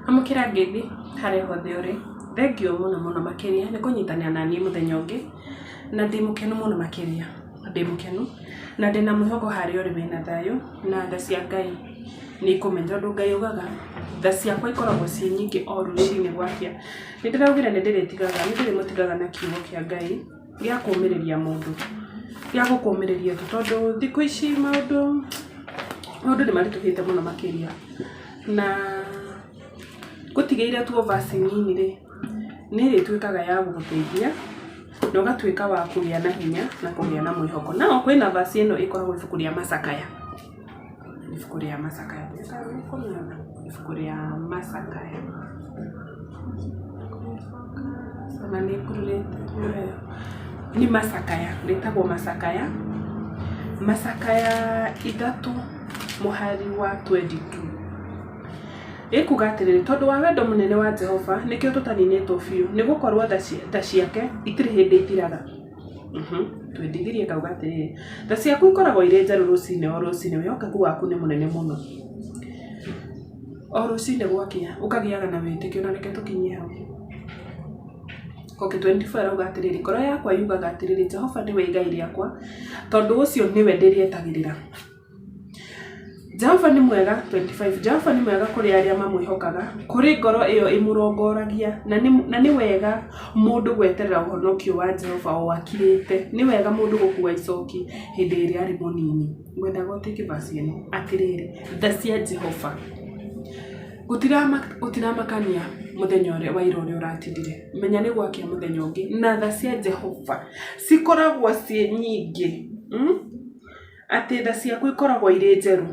Amũkĩra ngeithi harĩa hothe ũrĩ, thengiũ mũno mũno makĩria nĩ kũnyitanĩra naniĩ mũthenya ũngĩ, na ndĩ mũkenu mũno makĩria, ndĩ mũkenu na ndĩna mwĩhoko harĩa ũrĩ wĩna thayũ na tha cia Ngai nĩ ikũmenya, tondũ Ngai augaga tha ciakwa ikoragwo ciĩ nyingĩ o rũcinĩ gwakĩa. Nĩ ndĩraugire nĩ ndĩrĩtigaga, nĩ ndĩrĩmũtigaga na kiugo kĩa Ngai gĩa kũũmĩrĩria mũndũ, gĩa gũkũũmĩrĩria tu tondũ thikũ ici maũndũ, maũndũ nĩ maritũhĩte mũno makĩria. Na ngũtigĩire tu o verse nini rĩ, nĩ ĩrĩtuĩkaga ya gũgũteithia na ũgatuĩka wa kũgĩa na hinya na kũgĩa na mwĩhoko. No kwĩna verse ĩno ĩkoragwo ibuku rĩa Macakaya, ibuku rĩa Macakaya, ndiũĩ kana nĩ ũkũrĩona, ibuku rĩa Macakaya. Ona nĩ ngururĩte nĩ Macakaya, rĩtagwo Macakaya, Macakaya 3 mũhari wa 22. Ĩkuuga atĩrĩrĩ, Tondũ wa wendo mũnene wa Jehova, nĩkĩo tũtaninĩtwo biũ, nĩ gũkorũo tha ciake itirĩ hĩndĩ ithiraga. 23 ĩkauga atĩrĩrĩ, Tha ciaku ikoragwo irĩ njerũ rũcinĩ o rũcinĩ, wĩhokeku waku nĩ mũnene mũno. O rũcinĩ gwakĩa, ũkagĩaga na wĩtĩkio, na reke tũkinyie hau. Okay, 24 ĩrauga atĩrĩrĩ, ngoro yakwa yugaga atĩrĩrĩ, Jehova nĩwe igai rĩakwa, tondũ ũcio nĩwe ndĩrĩetagĩrĩra. Jehova nĩ mwega, 25 Jehova nĩ mwega kũrĩ arĩa mamwĩhokaga, kũrĩ ngoro ĩyo ĩmũrongoragia, na nĩ wega mũndũ gweterera ũhonokio wa Jehova o akirĩte. Nĩ wega mũndũ gũkua icoki hĩndĩ ĩrĩa arĩ mũnini. Ngwendaga ũtĩke verse ĩno, atĩrĩrĩ, tha cia Jehova. Gũtiramakania mũthenya ũrĩa wa ira ũrĩa ũratindire, menya nĩ gwakĩa mũthenya ũngĩ, na tha cia Jehova cikoragwo ciĩ nyingĩ. Atĩ tha ciaku ikoragwo irĩ njerũ.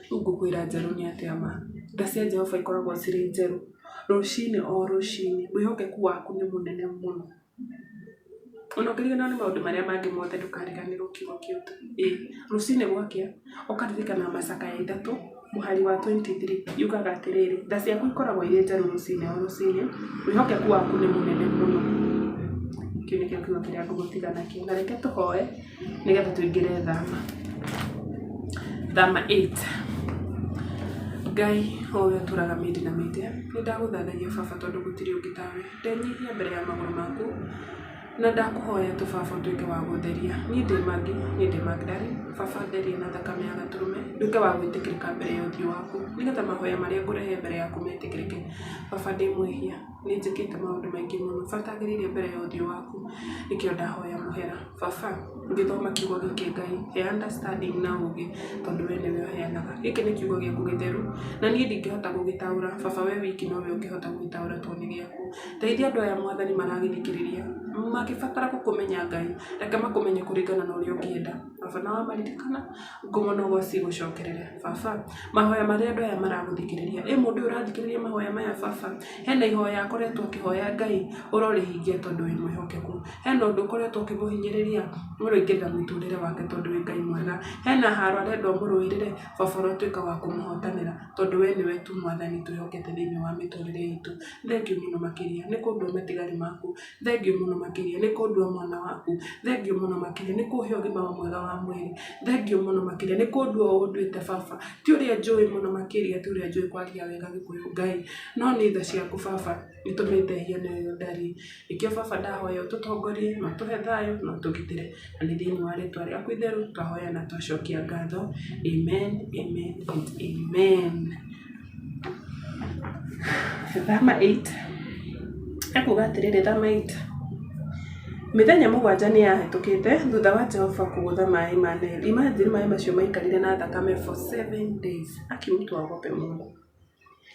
Rĩu ngũkwĩra njerũ nĩ atĩa ma? Tha cia Jehova ikoragwo cirĩ njerũ rũcinĩ o rũcinĩ. Wĩhokeku waku nĩ mũnene mũno. Ona ũngĩriganĩrwo nĩ maũndũ marĩa mangĩ mothe ndũkariganĩrwo kiugo kĩu tu. Ĩĩ, rũcinĩ gwakĩa ũkaririkana macakaya 3 mũhari wa 23 yugaga atĩrĩrĩ, tha ciaku ikoragwo irĩ njerũ rũcinĩ o rũcinĩ, wĩhokeku waku nĩ mũnene mũno. Kĩu nĩkĩo kiugo kĩrĩa ngũgũtiga nakĩo. Na reke tũhoe nĩgetha tũingĩre thama. Thama 8. Ngai o we ũtũraga mĩndĩ na mĩndĩ, nĩ ndagũthathaiya baba tondũ gũtirĩ ũngĩ tawe. Ndenyihia mbere ya magũrũ maku na ndakũhoya tu baba ũtuĩke wa gũtheria. Niĩ ndĩ Maggie, niĩ ndĩ Magdalene, baba theria na thakame ya gatũrũme, nduĩke wa gwĩtĩkĩrĩka mbere ya ũthiũ waku, nĩgetha mahoya marĩa ngũrehe mbere yaku metĩkĩrĩke. Baba ndĩ mwĩhia, nĩ njĩkĩte maũndũ maingĩ mũno batagĩrĩire mbere ya ũthiũ waku, nĩkĩo ndahoya mũhera. Baba, ngĩthoma kiugo gĩkĩ Ngai, he understanding na ũgĩ, tondũ we nĩwe ũheanaga. Gĩkĩ nĩ kiugo gĩaku gĩtheru, na niĩ ndingĩhota gũgĩtaũra, baba we wiki nowe ũngĩhota gũgĩtaũra tondũ nĩ gĩaku. Teithia andũ aya Mwathani maragĩthikĩrĩria, mangĩbatara gũkũmenya Ngai, reke makũmenye kũringana na ũrĩa ũngĩenda. Baba na wamaririkana, ngumo na ũgoci igũcokerere. Baba, mahoya marĩa andũ aya maragũthikĩrĩria, ĩ mũndũ ũyũ ũrathikĩrĩria mahoya maya baba, hena ihoya akoretwo akĩhoya Ngai, ũrorĩhingia tondũ wĩ mwĩhokeku. Hena ũndũ ũkoretwo ũkĩmũhinyĩrĩria, ũroingĩrĩra mũtũrĩre wake tondũ wĩ Ngai mwega. Hena haro arenda ũmũrũĩrĩre, baba ũrotuĩka wa kũmũhotanĩra, tondũ we nĩwe tu Mwathani twĩhokete thĩiniĩ wa mĩtũrĩre itũ. Thengiũ mũno makĩria nĩ kũndua matigari maku, thengiũ mũno makĩria nĩ kũndua mwana waku, thengiũ mũno makĩria nĩ kũhe ũgima mwega wa mwĩrĩ, thengiũ mũno makĩria nĩ kũndua ũũ ũnduĩte baba. Ti ũrĩa njũĩ mũno makĩria, ti ũrĩa njũĩ kwaria wega Gĩkũyũ Ngai, no nĩ tha ciaku baba itũmĩte hiane ũũ ndariĩ. Nĩkĩo baba ndahoya ũtũtongorie na ũtũhe thayũ na ũtũgitĩre. Na nĩ thĩinĩ wa rĩtwa rĩaku itheru twahoya na twacokia ngatho. Amen, amen and amen. Thama 8 ekuga atĩrĩrĩ, Thama 8 mĩthenya 7 nĩ yahĩtũkĩte thutha wa Jehova kũgũtha maĩ ma Nile. Imagine maĩ macio maikarire na thakame for 7 days. Aki mtu aogope Mungu.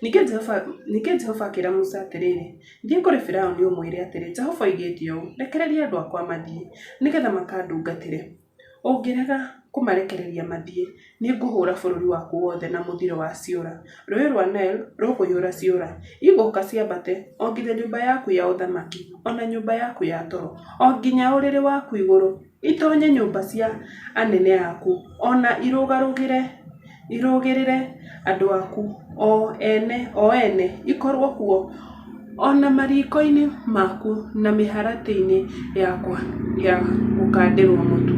Ningĩ Jehova akĩra Musa atĩrĩ, Thiĩ kũrĩ Firaũni ũmwĩre atĩrĩ, 'Jehova oigĩte ũũ, Rekereria andũ akwa mathiĩ, nĩgeetha makandungatĩre. Ũngĩrega kũmarekereria mathiĩ, nĩngũhũũra bũrũri waku wothe na mũthiro wa ciũra. Rũũĩ rwa Nile rũkũiyũra ciũra. Igũũka ciambate o nginya nyũmba yaku ya ũthamaki, o na nyũmba yaku ya toro, o nginya ũrĩrĩ waku igũrũ, itoonye nyũmba cia anene aku, o na irũgarũgĩre irũgĩrĩre andũ aku o ene o ene, ikorũo kuo o na mariiko-inĩ maku na mĩharatĩ-inĩ yakwa ya gũkandĩrũo mũtu.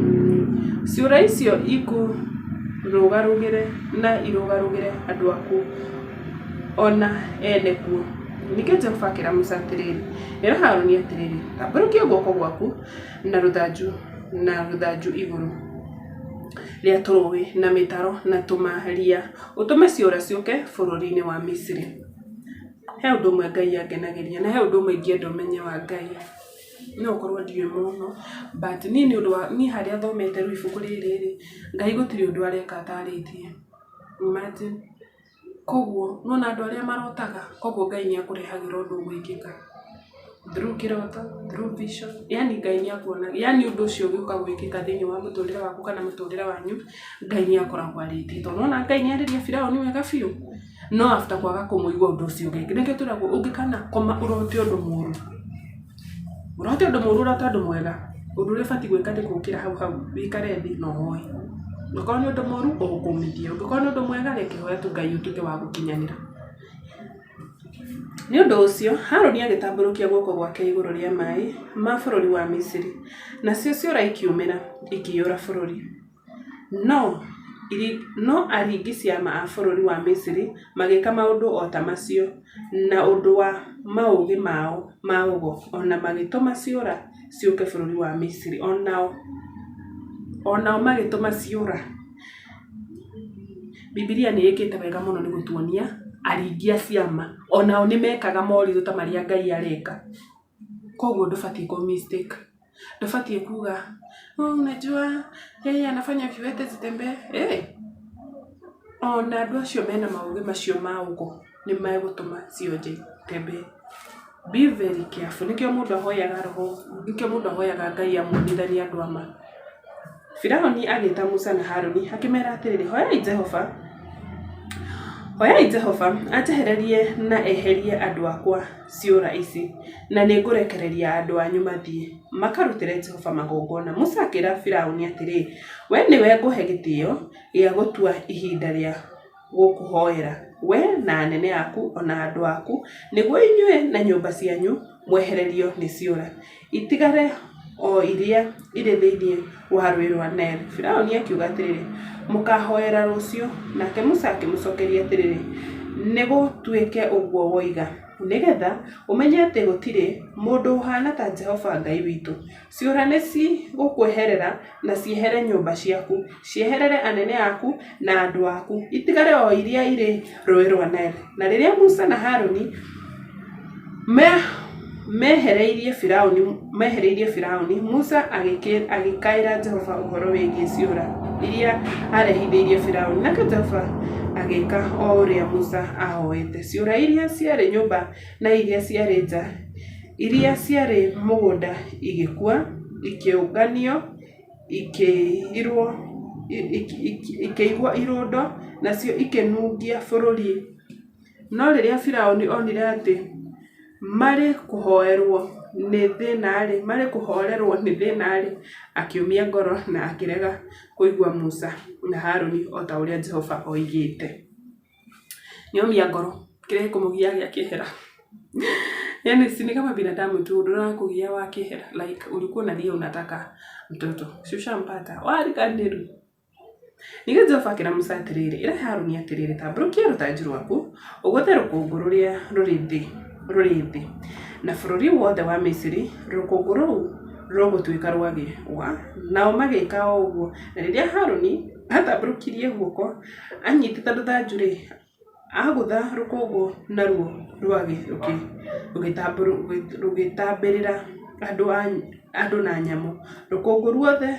Ciũra icio ikũrũgarũgĩre na irũgarũgĩre andũ aku. o na ene kuo. Ningĩ Jehova akĩra Musa atĩrĩrĩ, Ĩra Haruni atĩrĩrĩ, 'Tambũrũkia guoko gwaku na rũthanju na rũthanju igũrũ rĩa tũrũũĩ na mĩtaro na tũmaria, ũtũme ciũra ciũke bũrũri-inĩ wa Misiri. He ũndũ ũmwe Ngai angenagĩria na he ũndũ ũmwe ingĩenda ũmenye wa Ngai. No ũkorwo ndiũĩ mũno but niĩ nĩ ũndũ wa niĩ harĩa thomete rĩu ibuku rĩrĩ rĩ, Ngai gũtirĩ ũndũ areka atarĩtie. Imagine. Koguo nĩwona andũ arĩa marotaga, koguo Ngai nĩ akũrehagĩra ũndũ ũgwĩkĩka through kĩroto, through vision, yaani Ngai nĩ akuonagia, yaani ũndũ ũcio ũgĩũka gwĩkĩka thĩiniĩ wa mũtũrĩre waku kana mũtũrĩre wanyu, Ngai nĩ akoragwo arĩtie. Tondũ nĩwona Ngai nĩ arĩria Firaũni wega biũ, no after kwaga kũmũigua ũndũ ũcio ũgĩkĩka. Nĩkĩo twĩragwo ũngĩkana koma ũrote ũndũ mũru, Ũrote ũndũ mũru ũrote ũndũ mwega, ũndũ ũrĩa ũbatiĩ gwĩka nĩ gũkĩra hau hau ũikare thĩ na ũhoe. Angĩkorwo nĩ ũndũ mũru ũkũmithie, ũngĩkorwo nĩ ũndũ mwega reke hoya tu Ngai ũtuĩke wa gũkinyanĩra. Nĩ ũndũ ũcio Harũni agĩtambũrũkia guoko gwake igũrũ rĩa maĩ ma bũrũri wa Misiri, nacio ciũra ikiumĩra, ikĩiyũra bũrũri. No aringi ciama a bũrũri wa Misiri magĩka maũndũ o ta macio na ũndũ wa maũgĩ mao ma ũgo, o nao magĩtũma ciũra ciũke bũrũri wa Misiri. O nao magĩtũma ciũra. Bibilia nĩ ĩkĩte wega mũno nĩ gũtuonia aringi a ciama o nao nĩ mekaga moritũ ta marĩa Ngai areka. Koguo ndũbatiĩ kũ mistake. Ndũbatiĩ kuga oh unajua yeye anafanya viwete zitembee eh. Ona andũ acio mena maũgĩ macio ma ũgo nĩ megũtũma cionje itembee. Be very careful. Nĩkĩo mũndũ ahoyaga roho, nĩkĩo mũndũ ahoyaga Ngai amuonithanie andũ a ma. Firaũni agĩĩta Musa na Harũni, akĩmeera atĩrĩ, Hooyai Jehova, hooyai Jehova anjehererie na eherie andũ akwa ciũra ici, na nĩngũrekereria andũ anyu mathiĩ, makarutĩre Jehova magongona. Musa akĩĩra Firaũni atĩrĩ, Wee nĩwe ngũhe gĩtĩĩo gĩa gũtua ihinda rĩa gũkũhoera, wee na anene aku o na andũ aku, nĩguo inyuĩ na nyũmba cianyu mwehererio nĩ ciũra, itigare o iria irĩ thĩinĩ wa Rũũĩ rwa Nile. Firaũni akiuga atĩrĩ, Mũkaahoera rũciũ. Nake Musa akĩmũcookeria atĩrĩ, Nĩgũtuĩke ũguo woiga, nĩgeetha ũmenye atĩ gũtirĩ mũndũ ũhaana ta Jehova Ngai witũ. Ciũra nĩ cigũkweherera na ciehere nyũmba ciaku, cieherere anene aku na andũ aku, itigare o iria irĩ Rũũĩ rwa Nile. Na rĩrĩa Musa na Haruni meehereirie Firauni, Musa agĩkaĩra Jehova ũhoro wĩgiĩ ciũra iria aarehithĩirie Firauni, nake Jehova agĩka o ũrĩa Musa aahoete. Ciũra iria ciarĩ nyũmba na iria ciarĩ nja iria ciarĩ mũgũnda igĩkua, ikĩũnganio, ikĩigwo irũndo, nacio ikĩnungia bũrũri. No rĩrĩa Firaũni onire atĩ marĩ kũhoorerwo nĩ thĩna-rĩ, akĩũmia ngoro na akĩrega kũigua Musa na Harũni o ta ũrĩa Jehova oigĩte. Nĩomia ngoro, kĩrĩa gĩkũmũgiaga gĩakĩehera. Yaani si ni kama binadamu tu ũndũ ũrakũgia wakĩehera like ulikuwa unalia unataka mtoto si ushampata wariganĩrwo. Ningĩ Jehova akĩra Musa atĩrĩrĩ, ĩra Haruni atĩrĩrĩ, 'Tambũrũkia rũthanju rwaku ũgũthe rũkũngũ rũrĩa rũrĩ thĩ, na bũrũri wothe wa Misiri rũkũngũ rũu rũgũtuĩka rwagĩ.' Nao magĩka o ũguo. Na rĩrĩa Haruni aatambũrũkirie guoko anyitĩte rũthanju-rĩ, agũtha rũkũngũ naruo rwagĩ rũgĩtambĩrĩra andũ na nyamũ. Rũkũngũ ruothe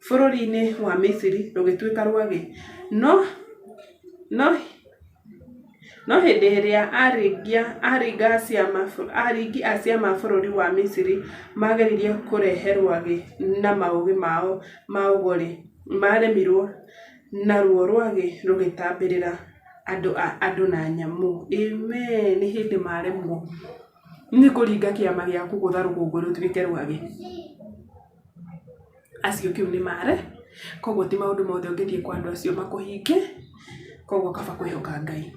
bũrũri-inĩ wa Misiri rũgĩtuĩka rwagĩ. No hĩndĩ ĩrĩa aringi a ciama a bũrũri wa Misiri maageririe kũrehe rwagĩ na maũgĩ mao ma ũgo-rĩ, maaremirũo, naruo rwagĩ rũgĩtambĩrĩra andũ na nyamũ. Amen. Nĩ hĩndĩ maremwo nĩ kũringa kĩama gĩa kũgũtha rũkũngũ rũtuĩke rwagĩ. Acio kĩu nĩ mare, koguo ti maũndũ mothe ũngĩthiĩ kwa andũ acio makũhinge, koguo kaba kwĩhoka Ngai.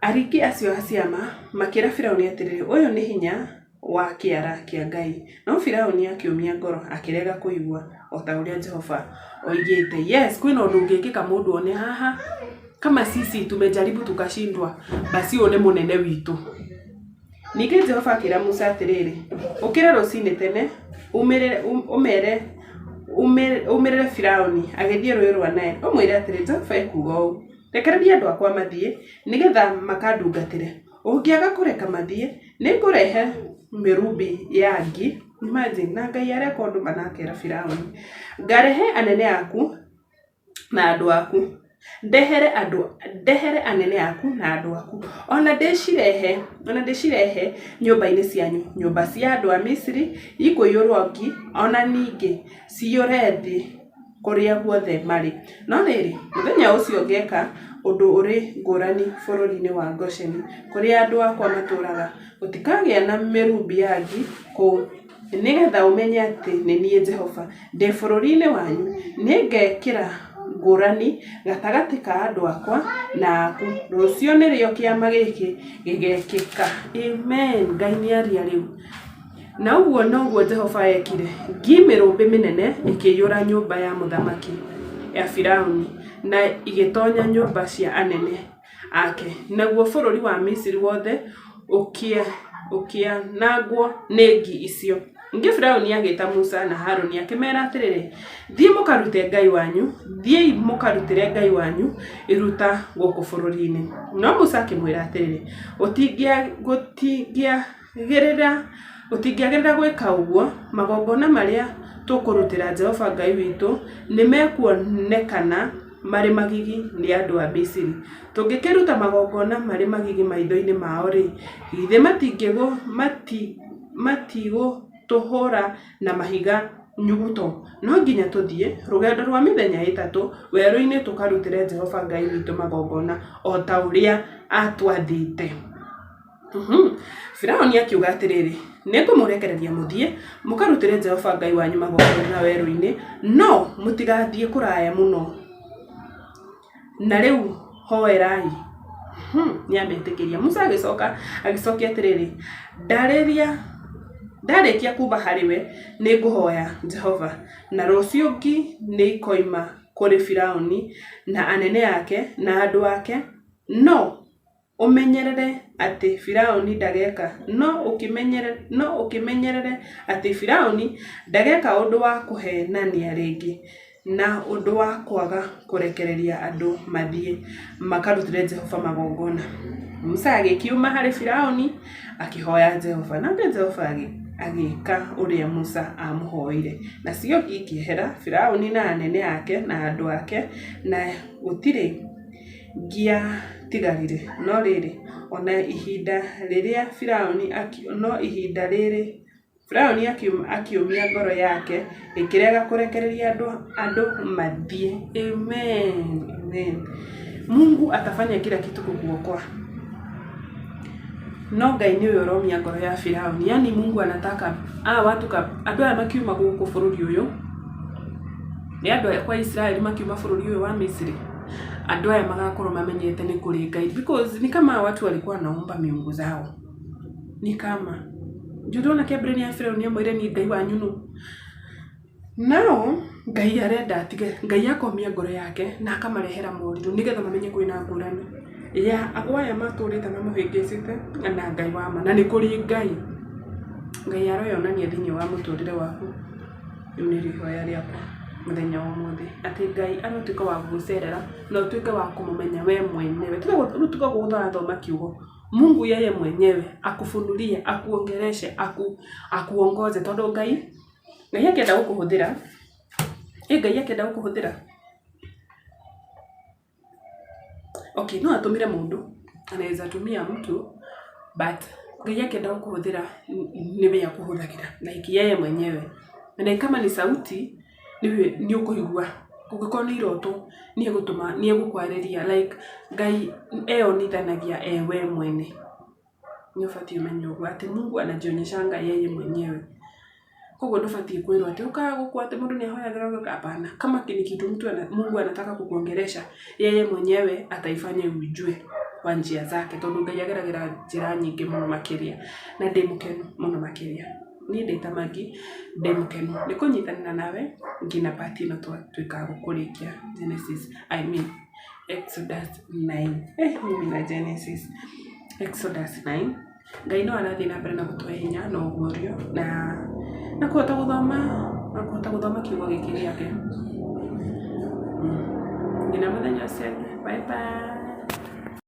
Aringi acio a ciama makĩĩra Firaũni atĩrĩ, Ũyũ nĩ hinya wa kĩara kĩa Ngai. No Firaũni akĩũmia ngoro, akĩrega kũigua, o ta ũrĩa Jehova oigĩte. Yes, kwĩna ũndũ ũngĩkĩka mũndũ one haha. Kama sisi tumejaribu tukashindwa, basi ũyũ nĩ mũnene witũ. Ningĩ Jehova akĩra Musa atĩrĩrĩ, Ũkĩra rũcinĩ tene, umĩrĩre ũmere umĩrĩre Firauni agĩthiĩ rũũĩ rwa Nile, ũmwĩre atĩrĩ, 'Jehova ekuuga ũũ, Rekereria andũ akwa mathiĩ, nĩgetha makandungatĩre. Ũngĩaga kũreka mathiĩ, nĩ ngũrehe mĩrumbĩ ya ngi. Imagine, na Ngai areka ũndũ mana akera Firauni, ngarehe anene aku na andũ aku, ndehere andũ, ndehere anene aku na andũ aku, ona ndĩcirehe, ona ndĩcirehe nyũmba-inĩ cianyu. Nyũmba cia andũ a Misiri ikũiyũrwo ngi, ona ningĩ ciyũre thĩ kũrĩa guothe marĩ. No rĩrĩ, mũthenya ũcio ngeeka ũndũ ũrĩ ngũrani bũrũri-inĩ wa Gosheni, kũrĩa andũ akwa matũũraga. Gũtikagĩa na mĩrumbĩ ya ngi kũu, nĩgeetha ũmenye atĩ nĩ niĩ Jehova. Ndĩ bũrũri-inĩ wanyu, nĩngekĩra ngũrani gatagatĩ ka andũ akwa na aku. Rũciũ nĩrĩo kĩama gĩkĩ gĩgekĩka. Amen. Ngai nĩaria rĩu. Na ũguo noguo Jehova eekire. Ngi mĩrũmbĩ mĩnene ĩkĩiyũra nyũmba ya mũthamaki ya Firauni, na ĩgĩtonya nyũmba cia anene ake, naguo bũrũri wa Misiri wothe ũkĩanangwo nĩ ngi icio. Ningĩ Firauni agĩta Musa na Haruni akĩmeera atĩrĩ, Thiĩ mũkarute Ngai wanyu, thiĩi mũkarutĩre Ngai wanyu iruta gũkũ bũrũri-inĩ. No Musa akĩmwĩra atĩrĩ, Gũtingĩa Gũtingĩagĩrĩra gwĩka ũguo, magongona marĩa tũkũrutĩra Jehova Ngai witũ nĩ mekuonekana marĩ magigi nĩ andũ a Misiri. Tũngĩkĩruta magongona marĩ magigi maitho-inĩ mao-rĩ, githĩ matigũtũhũũra na mahiga nyuguto? No nginya tũthiĩ rũgendo rwa mĩthenya ĩtatũ werũ-inĩ tũkarutĩre Jehova Ngai witũ magongona o ta ũrĩa aatwathĩte. Firaũni akiuga atĩrĩrĩ, Nĩngũmũrekereria mũthiĩ, mũkarutĩre Jehova Ngai wanyu magongona werũ-inĩ, no mũtigathiĩ kũraya mũno. Na rĩu hooerai. Nĩametĩkĩria. Musa agĩcoka agĩcokia atĩrĩrĩ, Ndarĩria ndarĩkia kuuma harĩwe, nĩngũhooya Jehova, na rũciũ ngi nĩikoima kũrĩ Firaũni na anene ake na andũ ake, no Ũmenyerere atĩ Firaũni ndageka No ũkĩmenyerere atĩ Firaũni ndageka ũndũ wa kũheenania rĩngĩ, na ũndũ wa kwaga kũrekereria andũ mathiĩ makarutĩre Jehova magongona. Musa agĩkiuma harĩ Firaũni, akĩhooya Jehova. Nake Jehova agĩĩka ũrĩa Musa aamũhooire. Nacio ngi ikĩehera Firaũni na anene ake na andũ ake, na gũtirĩ Ngĩatigarire. No rĩrĩ, o na ihinda rĩrĩa Firaũni no ihinda rĩrĩ Firaũni akĩũmia ngoro yake, ĩkĩrega kũrekereria andũ mathiĩ. Amen. Amen. Mungu atafanya kila kitu kukuokoa. No Ngai nĩwe ũromia ngoro ya Firaũni. Yani Mungu anataka hawa watu andũ aya makiuma gũkũ bũrũri ũyũ, nĩ andũ akwa Isiraeli makiuma bũrũri ũyũ wa Misiri. Andũ aya magakorwo mamenyete nĩ kũrĩ Ngai because ni kama watu walikuwa wanaomba miungu zao. Ni kama juu ndona kĩambĩrĩria Firaũni amwĩre niĩ Ngai wanyu nũ. Nao Ngai arenda atige, Ngai akomia ngoro yake na akamarehera moritũ nĩgetha mamenye kwĩna ngũrani ya andũ aya matũrĩte mamũhĩngĩcĩte na Ngai wa ma, na nĩ kũrĩ Ngai. Ngai aroyonania thĩinĩ wa mũtũrĩre waku. Rĩu nĩrĩo ihoya rĩakwa mũthenya wa ũmũthĩ, atĩ Ngai arotuĩka wa gũgũcerera na ũtuĩke wa kũmũmenya we mwenyewe. Rĩu tiga ũguo ũrathoma kiugo, Mungu yeye mwenyewe akufunulie, akuongeleshe, akuongoze tondũ Ngai, Ngai akĩenda gũkũhũthĩra, ĩ Ngai akĩenda gũkũhũthĩra Okay, no atũmĩre mũndũ, anaweza tumia mtu but Ngai akĩenda gũkũhũthĩra nĩwe akũhũthagĩra like yeye mwenyewe. Na kama ni sauti nĩwe nĩ ũkũigua, kũngĩkorwo nĩ iroto nĩ egũtũma nĩ egũkwarĩria like Ngai eyonithanagia e we mwene. Nĩ ũbatiĩ ũmenye ũguo atĩ Mungu anajionyeshanga yeye mwenyewe. Koguo ndũbatiĩ kwĩrwo atĩ ũka gũkũ atĩ mũndũ nĩ ahoyagĩra ũgeka hapana. Kama ni kitu mtu Mungu anataka kukuongelesha, yeye mwenyewe ataifanya uijue kwa njia zake tondũ Ngai ageragĩra njĩra nyingĩ mũno makĩria. Na ndĩ mũkenu mũno makĩria. Niĩ ndĩ ta Maggie ndĩ mũkenu nĩ kũnyitanĩra nawe nginya part ĩno twatuĩka a kũrĩkia Genesis, I mean. Exodus 9. Mimi na Genesis. Exodus 9. Ngai no arathiĩ na mbere na gũtũhe hinya na ũguũrio na kũhota gũthoma na kũhota gũthoma kiugo gĩkĩ gĩake. Nginya mũthenya ũcio ũngĩ. Bye bye.